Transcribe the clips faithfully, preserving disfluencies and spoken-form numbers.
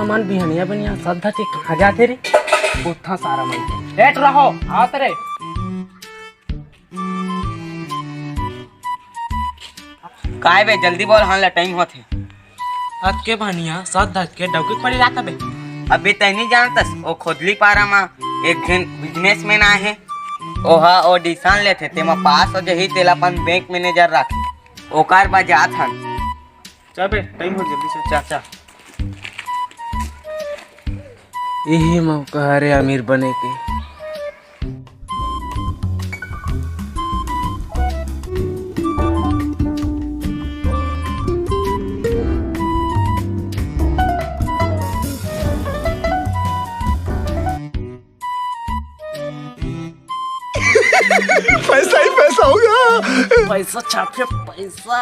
मन बिहनिया बिहनिया सद्धा के कहाँ जाथे रे? उठा सारा मन। लेट रहो, आवत रे। काय बे, जल्दी बोल, हाँ ला टाइम होथे। अतके भनिया सद्धा के डौकी पड़ी जात बे। अभी तैं नहीं जानतस, ओ खोदली पारा मा एक झन बिजनेसमैन आहे। ओहा ऑडिशन लेथे, तेमा पास हो जही, तेला अपन बैंक मैनेजर राखे। ओकर बर जात हन। चल बे, टाइम हो, जल्दी से। चल, चल। यही मौका हरे अमीर बने के। पैसा ही पैसा होगा। पैसा छापे, पैसा।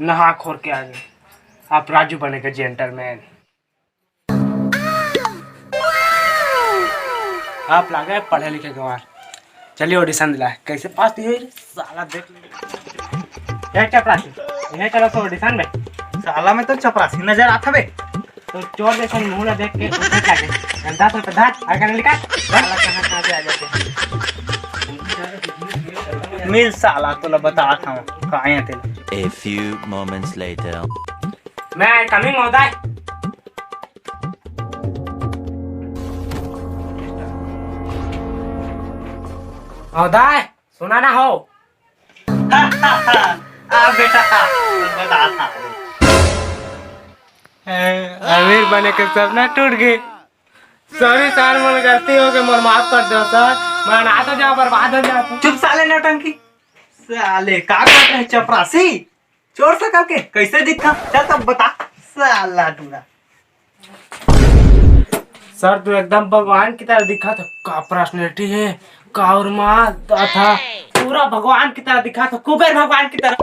नहा खोर के आगे आप राजू बने के जेंटलमैन। आप लागे पढ़े लिखे गंवार। चलिए ऑडिशन दिला, कैसे पास नहीं हुई रे? साला देख ले। एक चपरासी, इन्हें चलो तो ऑडिशन में। साला में तो चपरासी नजर आता बे। तो चोर जैसे मुंह ला देख के उठे क्या के? दस रुपए धर, आगे निकाल। साला कहाँ कहाँ से आ जाते हैं? मिल साला, तोला बता था कहाँ है तेरा। A few moments later. मैं कमिंग महोदय। महोदय, सुना ना हो। आ बेटा, बता था। ए, अमीर बने के सपना टूट गए। सॉरी सर, मोर गलती हो गई, मोर माफ कर दो सर। मैं ना तो जाओ, बर्बाद हो जाओ। चुप साले नौटंकी। साले का कर रहे चपरासी? चोर सकल के कैसे दिखा? चल तब बता। साला टूरा। सर, तू एकदम भगवान की तरह दिखा था। का पर्सनैलिटी है, का उर्मा था, पूरा भगवान की तरह दिखा था, कुबेर भगवान की तरह।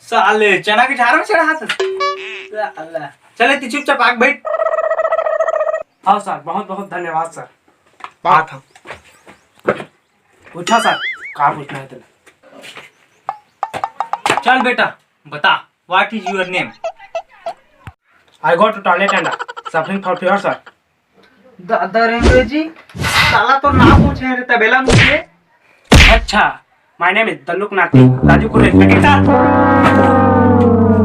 साले चना के झाड़ में चढ़ा था। साला। चले, तू चुपचाप आग बैठ। हाँ सर, बहुत बहुत धन्यवाद सर। बात हम। पूछा सर, का पूछना है तेरा? चल बेटा, बता, what is your name? I go to toilet and suffering for fear, sir. दादा रे अंग्रेजी, साला तो नाम पूछे रे तबेला मुझे। अच्छा, my name is दल्लुक नाथी, राजू कुरे, पैकेट डाल।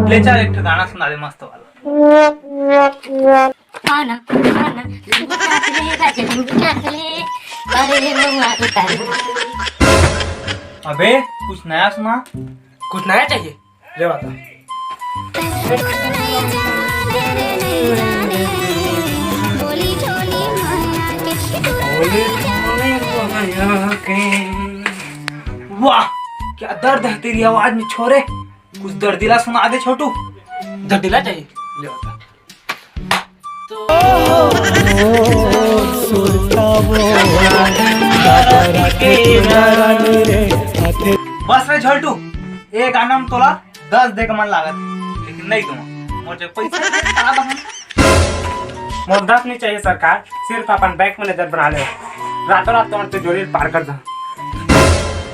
ले चल, एक ठो गाना सुना दे मस्त वाला। आना, आना, लिंबू चाट ले, राजा लिंबू चाट ले, अरे मम्मा उतार। अबे, कुछ नया सुना। कुछ नया चाहिए? ले बता। वाह, क्या दर्द है तेरी आवाज में छोरे। कुछ दर्दीला सुना दे छोटू। दर्दीला चाहिए? ले बता। बस रे छोटू, ये गाना में तोला दस दे के मन लागत हे, लेकिन नहीं दूंगा। मोर जब पैसा मोर दस नहीं चाहिए सरकार, सिर्फ अपन बैंक मैनेजर बना ले। रातों रात तुम्हारे तिजोरी पार कर दा।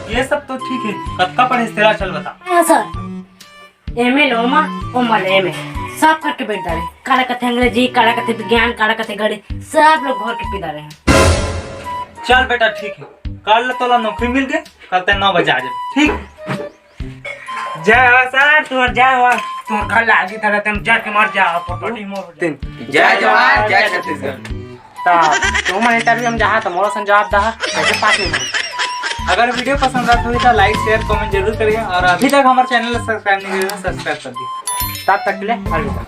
ये सब तो ठीक है, कतका पढ़े तेला चल बता। हाँ सर, एम ए लोमा, ओमा ले एम ए, सब करके बैठ डाले। काला कथे अंग्रेजी, काला कथे विज्ञान, काला कथे गणित, सब लोग घोर के पी डाले हैं। चल बेटा, ठीक है, कल तोला नौकरी मिल गई, कल ते नौ बजे आ जाबे, ठीक? जय हो सर, तोर जय हो, तोर घर लागी तरह तुम जर के मर जाओ, पोटोटी मोर। जय जवान, जय छत्तीसगढ़। तो तुम इंटरव्यू में जहाँ तो मोरो सन जवाब दहा, कैसे पास नहीं होई? अगर वीडियो पसंद आत होही तो लाइक, शेयर, कमेंट जरूर करिए और अभी तक हमारे चैनल को सब्सक्राइब नहीं किया तो सब्सक्राइब कर दिए। तब तक के लिए अलविदा।